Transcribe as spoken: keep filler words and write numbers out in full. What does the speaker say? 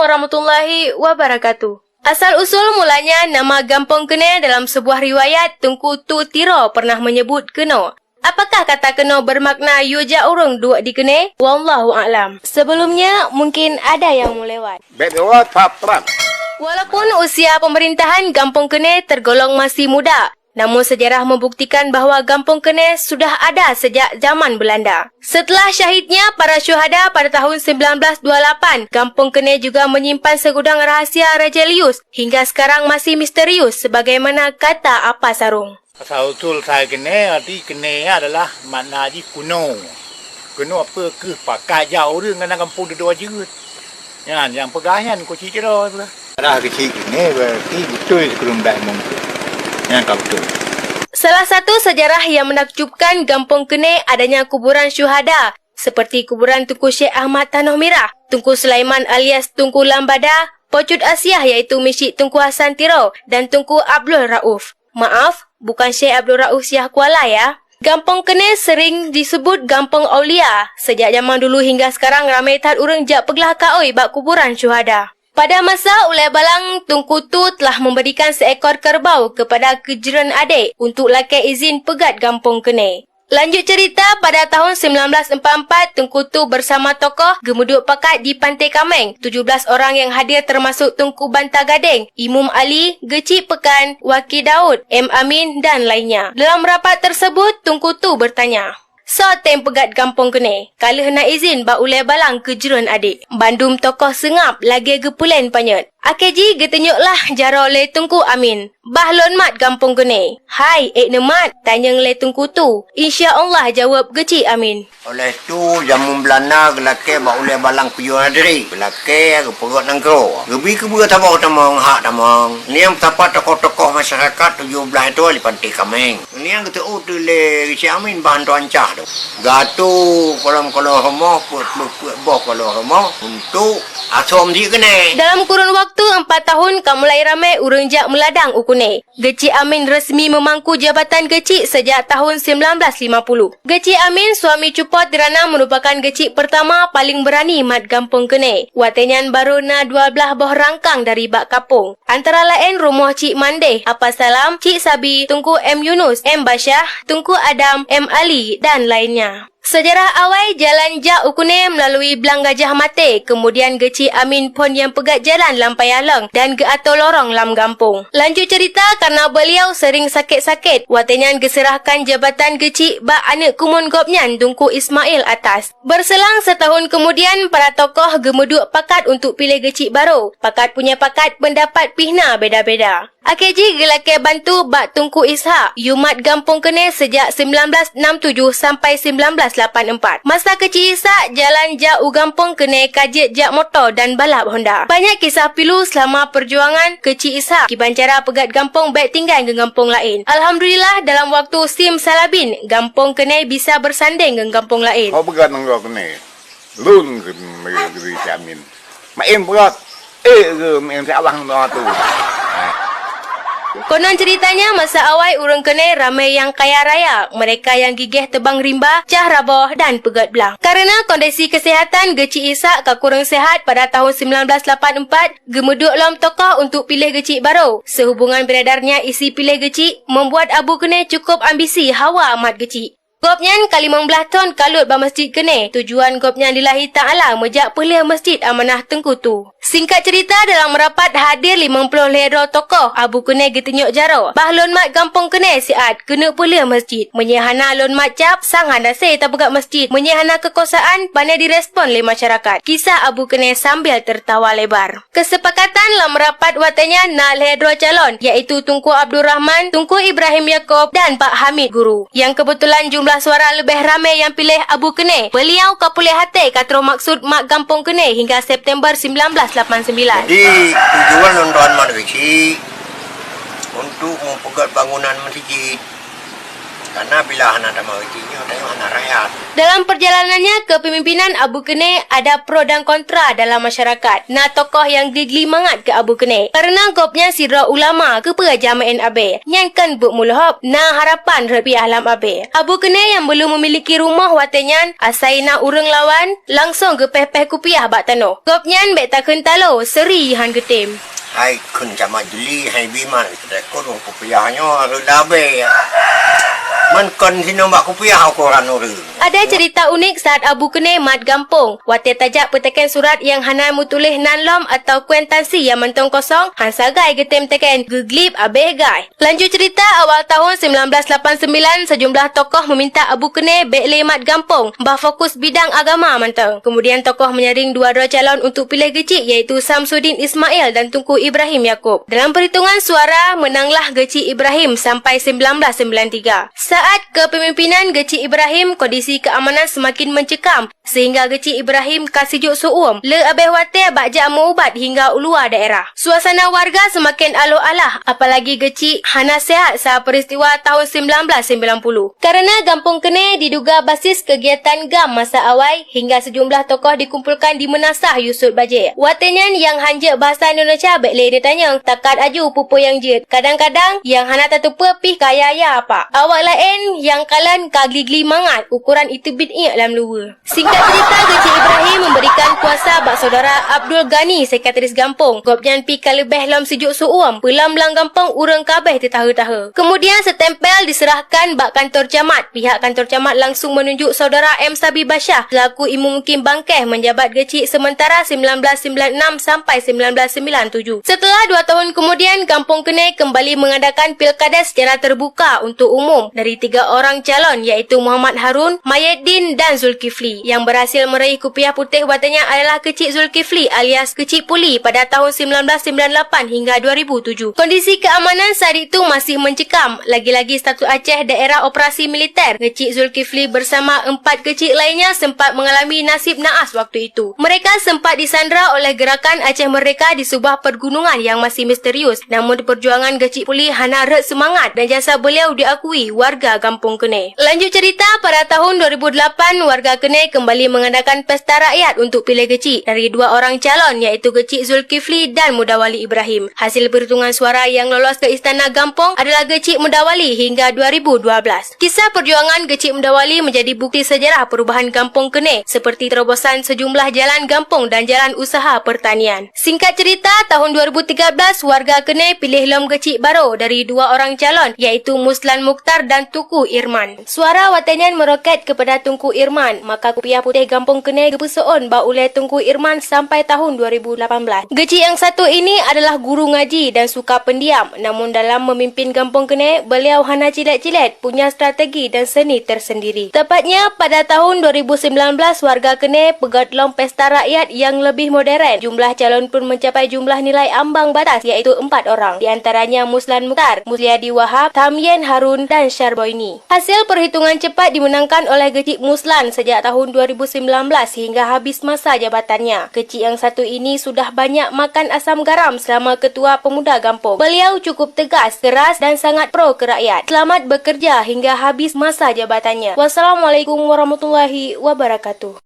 warahmatullahi wabarakatuh. Asal usul mulanya nama Gampông Keunée dalam sebuah riwayat Teungku Tu Tiro pernah menyebut keunoe. Apakah kata keunoe bermakna yue jak ureuëng duek di Keunée? Wallahu a'lam. Sebelumnya, mungkin ada yang melewat. Bèk lewat, Pak Pram. Walaupun usia pemerintahan Gampông Keunée tergolong masih muda, namun sejarah membuktikan bahwa Gampông Keunée sudah ada sejak zaman Belanda. Setelah syahidnya para syuhada pada tahun sembilan belas dua lapan, Gampông Keunée juga menyimpan segudang rahasia religius hingga sekarang masih misterius sebagaimana kata Apa Sarong. Asal usul sai Keunée, arti Keunée adalah makna jih kuno. Keunoe peue keuh pakat jak ureuëng keunan gampông dudoe jeuet. Nyan nyang peugah nyan Teungku Cik Tiro peugah. Arah keuchik Keunée berarti beutôi sikureueng blaih mungkén. Nyan ka beutôi. Salah satu sejarah yang menakjubkan Gampông Keunée adanya kuburan syuhada seperti kuburan Teungku Syekh Ahmad Tanoh Mirah, Teungku Sulaiman alias Teungku Lambada, Po Cut Asiah yaitu misyik Teungku Hasan Tiro dan Teungku Abdul Rauf. Maaf, bukan Syekh Abdul Rauf Syiah Kuala ya. Gampông Keunée sering disebut Gampông Aulia. Sejak zaman dulu hingga sekarang ramai that ureuëng jak peuglah kaôi bak kuburan syuhada. Pada masa ulée balang Teungku Tu telah memberikan seekor kerbau kepada keujeureuen adek untuk lakée izin peugét Gampông Keunée. Lanjut cerita, pada tahun sembilan belas empat empat, Teungku Tu bersama tokoh geumeuduek pakat di Panté Kaméng. Tujoh blaih orang yang hadir termasuk Teungku Banta Gadéng, Imum Ali, Geuchik Peukan, Waki Daud, M Amin, dan lainnya. Dalam rapat tersebut, Teungku Tu bertanya, "Soe tém peugét Gampông Keunée? Ka lheueh na izin bak ulée balang keujeureuen adek." Bandum tokoh seungab lagée geupeulén panyöt. Akhé jih geutunyoklah jaroe lé Teungku Amin. Bah lôn mat Gampông Keunée. "Hai, ék neumat?" tanyong lé Teungku Tu. "Insya Allah," jaweueb Geuchik Amin. Óh lheueh tu, jameun Beulanda geulakée bak ulée balang kuyue Adri. Geulakée geupeugét nanggroe. Geubri keubeue saboh tamong hak tamong. Niang sapat tokoh-tokoh masyarakat tujoh blaih droe di Panté Kaméng. Niang geuteuôt lé Geuchik Amin bah hantom ancah tu. Gatu kolom-kolom rumoh, peuet-peuet boh kolom rumoh untuk asom jih Keunée. Dalam kurun waktu empat tahun ka mulai ramai ureuëng jak meuladang u Keunée. Geuchik Amin resmi meumangku jabatan Geuchik sejak tahun sembilan belas lima puluh. Geuchik Amin, suami Cupot Dirana, merupakan Geuchik pertama paling berani mat Gampông Keunée. Watée nyan barô na dua blaih boh rangkang dari bak kapông. Antara laén rumoh Cik Mandeh, Apa Salam, Cik Sabi, Teungku M Yunus, M Basyah, Teungku Adam, M Ali, dan lainnya. Sejarah awai jalan jak u Keunée melalui Blang Gajah Maté, kemudian Geuchik Amin phon nyang peugét jalan lam payah lông dan geuatoe lorong lam gampông. Lanjut cerita, karena beliau sering sakét-sakét, watée nyan geuseurahkan jabatan Geuchik bak aneuëk keumuen gobnyan Teungku Ismail Atas. Berselang setahun kemudian, para tokoh geumeuduek pakat untuk piléh Geuchik barô. Pakat punya pakat, pendapat pih na beda-beda. Akhé jih geulakée bantu bak Teungku Ishak, yue mat Gampông Keunée sejak sembilan belas enam tujuh sampai sembilan belas lapan empat. Masa Geuchik Ishak, jalan jak u Gampông Keunée ka jeuet jak moto dan balap Honda. Banyak kisah pilu selama perjuangan Geuchik Ishak, kiban cara peugét gampông bék tinggai ngon gampông laén. Alhamdulillah, dalam waktu sim salabin, Gampông Keunée bisa bersandeng ngon gampông laén. Ho peugét nanggroe Keunée. Lôn keu-, keu-, keu-, Cik Amin. Maén beurot. Eh, keu maén si Allah ngon tu. Konon ceritanya, masa awai ureuëng Keunée ramai nyang kaya raya, mereka nyang gigéh teubang rimba, cah raboh, dan peugét blang. Karena kondisi kesehatan Geuchik Ishak ka kurang sehat pada tahun sembilan belas lapan empat, geumeuduek lom tokoh untuk piléh Geuchik barô. Sehubungan beredarnya isi piléh Geuchik, membuat Abu Keunée cukup ambisi hawa mat Geuchik. Gobnyan ka limong blaih thon kalot bak Masjid Keunée. Tujuan gobnyan lillahi ta'ala meujak peulheueh Masjid Amanah Teungku Tu. Singkat cerita, dalam rapat hadir limong ploh lhée droe tokoh. Abu Keunée geutunyok jaroe, bah lôn mat Gampông Keunée siat keuneuk peulheueh masjid. Meunyoe hana lôn mat cap, sang hana sé tapeugét masjid. Meunyoe hana keukusaan, pane direspon lé masyarakat, kisah Abu Keunée sambil tertawa lebar. Kesepakatan lam rapat watée nyan na lhée droe calon, yaitu Teungku Abdul Rahman, Teungku Ibrahim Yaakob, dan Pak Hamid Guru. Nyang keubeutulan jumlah suara leubeh ramé nyang piléh Abu Keunée. Beuliau ka puléh até ka troh maksud mat Gampông Keunée hingga September sembilan belas lapan sembilan. Jadi, tujuan lôn droe mat Geuchik untuk meupeugét bangunan meuseujid. Karena bila hana tamah gaji nyoe, tanyoe hana rakyat. Dalam perjalanannya kepemimpinan Abu Keuné ada pro dan kontra dalam masyarakat. Na tokoh nyang gli-gli mangat keu Abu Keuné. Karena gobnyan sidroe ulama, keupeue jamén abée? Nyan kan buet mulohop, na harapan rhot piah lam abée. Abu Keuné nyang beulom memiliki rumoh watée nyan, asai na ureuëng lawan, langsong geupéh-péh kupiah bak tanoh. Gobnyan bék takheun talo, seuri han geutem. Hai kheun cama jeli, hai biman, keudeh kurung kupiah nyoe reuda abée. Man kon sinong bak kupiah ukoran ureuëng. Ada cerita unik saat Abu Keuné mat gampông. Watée tajak peuteukén surat nyang hana meutuléh nan lom atau kuitansi nyang mantong kosong, han sagai geutem teukén, geuglib abée gaih. Lanjut cerita, awal tahun sembilan belas lapan sembilan, sejumlah tokoh meminta Abu Keuné bék lé mat gampông, bah fokus bidang agama mantong. Kemudian tokoh menyaring dua droe calon untuk piléh geuchik, yaitu Samsudin Ismail dan Teungku Ibrahim Yakub. Dalam perhitungan suara, menanglah geuchik Ibrahim sampai sembilan belas sembilan tiga. Saat kepemimpinan geuchik Ibrahim, kondisi keamanan semakin mencekam, sehingga geuchik Ibrahim ka sijuek seuuem, le abée watée bak jak meuubat hingga u luwa daerah. Suasana warga semakin aloh-alah, apalagi geuchik hana sehat saat peristiwa tahun sembilan belas sembilan puluh. Karena Gampông Keuné diduga basis kegiatan GAM masa awai, hingga sejumlah tokoh dikumpulkan di Meunasah Yusut Bajée. Watée nyan nyang han jeuet bahasa Indonesia bék lé neutanyong, takat aju peue-peue nyang jeuet. Kadang-kadang nyang hana tateupeue pih kaya ya apa. Awak laén nyang kalon ka gli-gli mangat, ukoran iteubiet iék lam luweue. Singkat cerita, geuchik Ibrahim memberikan kuasa bak saudara Abdul Ghani, sekretaris gampông. Gobnyan pi ka leubeh lom sijuek seuuem, peulom lam gampông ureuëng ka abéh teutahe-tahe. Kemudian, stempel diserahkan bak kantor camat. Pihak kantor camat langsung menunjuk saudara M Sabi Basyah selaku imum mukim Bangkeh menjabat geuchik sementara sembilan belas sembilan enam sampai sembilan belas sembilan tujuh. Setelah dua tahun kemudian, Gampông Keuné kembali mengadakan pilkades secara terbuka untuk umum. Dari tiga orang calon, yaitu Muhammad Harun, Mayeddin dan Zulkifli. Yang berhasil meraih kupiah putéh watée nyan adalah Keuchik Zulkifli alias Keuchik Puli pada tahun sembilan belas sembilan lapan hingga dua ribu tujuh. Kondisi keamanan saat itu masih mencekam, lagi-lagi status Aceh daerah operasi militer. Keuchik Zulkifli bersama empat keuchik lainnya sempat mengalami nasib naas waktu itu. Mereka sempat disandera oleh Gerakan Aceh Merdeka di sebuah pergunungan yang masih misterius. Namun, perjuangan Geuchik Puli hana rhot seumangat dan jasa beliau diakui warga Gampông Keuné. Lanjut cerita, pada tahun dua ribu delapan, warga Keuné kembali mengadakan pesta rakyat untuk piléh geuchik dari dua orang calon, yaitu Geuchik Zulkifli dan Mudawali Ibrahim. Hasil perhitungan suara yang lolos ke Istana Gampông adalah Geuchik Mudawali hingga dua ribu dua belas. Kisah perjuangan Geuchik Mudawali menjadi bukti sejarah perubahan Gampông Keuné, seperti terobosan sejumlah jalan gampông dan jalan usaha pertanian. Singkat cerita, tahun dua ribu tiga belas, warga Keuné piléh lom geuchik barô dari dua orang calon, yaitu Muslan Mukhtar dan Teungku Irman. Suara watée nyan meroket kepada Teungku Irman, maka kupiah putéh Gampông Keuné geupeusoe bak ulée Teungku Irman sampai tahun dua ribu lapan belas. Geuchik yang satu ini adalah guru ngaji dan suka pendiam, namun dalam memimpin Gampông Keuné, beliau hana cilet-cilet, punya strategi dan seni tersendiri. Tepatnya pada tahun dua ribu sembilan belas, warga Keuné peugöt lom pesta rakyat yang lebih modern. Jumlah calon pun mencapai jumlah nilai ambang batas, yaitu empat orang, di antaranya Muslan Mukhtar, Musliadi Wahab, Tamyen Harun, dan Syarboini. Hasil perhitungan cepat dimenangkan oleh Geuchik Muslan sejak tahun dua ribu sembilan belas hingga habis masa jabatannya. Geuchik yang satu ini sudah banyak makan asam garam selama ketua pemuda gampông. Beliau cukup tegas, keras dan sangat pro ke rakyat. Selamat bekerja hingga habis masa jabatannya. Wassalamualaikum warahmatullahi wabarakatuh.